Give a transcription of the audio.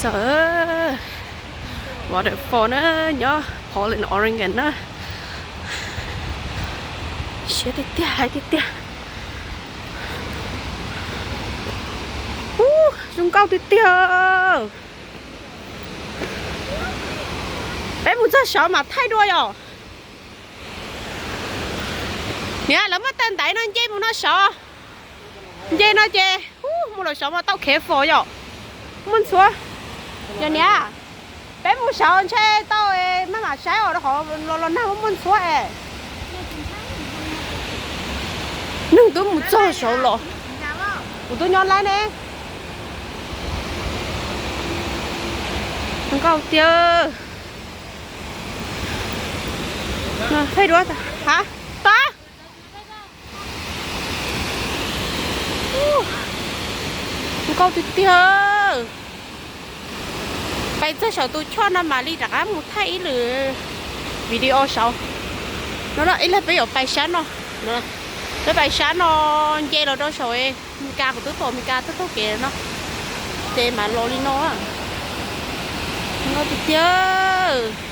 Txog waterfall na, nyob Portland, Oregon na. Siab tiag tiag, hais tiag tiag. Ub, zoo nkauj tiag tiag. Peb mus txog saud mam thaij dua yom. Niam, lawv muab tag ntaiv no nce mus no saud. Nce no ces ub, mus lawm saud mas tau khev fos yom. Muaj ntxhuav. Yog niam, peb mus saud ntshe tau, maj mam saib os, qhov los los nag muaj muaj ntxhuav es. Neeg twb mus txog saud los. Kuv twb nyob lawm ne. Zoo nkauj tiag. Thaij duab, ha, tau. Zoo nkauj tiag tiag. Pais txog saum tus choj no mam li rov qab mus thaij ib lwm video saud. No ib leeg peb yuav pais sab no, peb pais sab no nce los rau saum Meskas, kuv twb pom Meskas taug taug kev no, ces mam los li no. Zoo nkauj tiag tiag.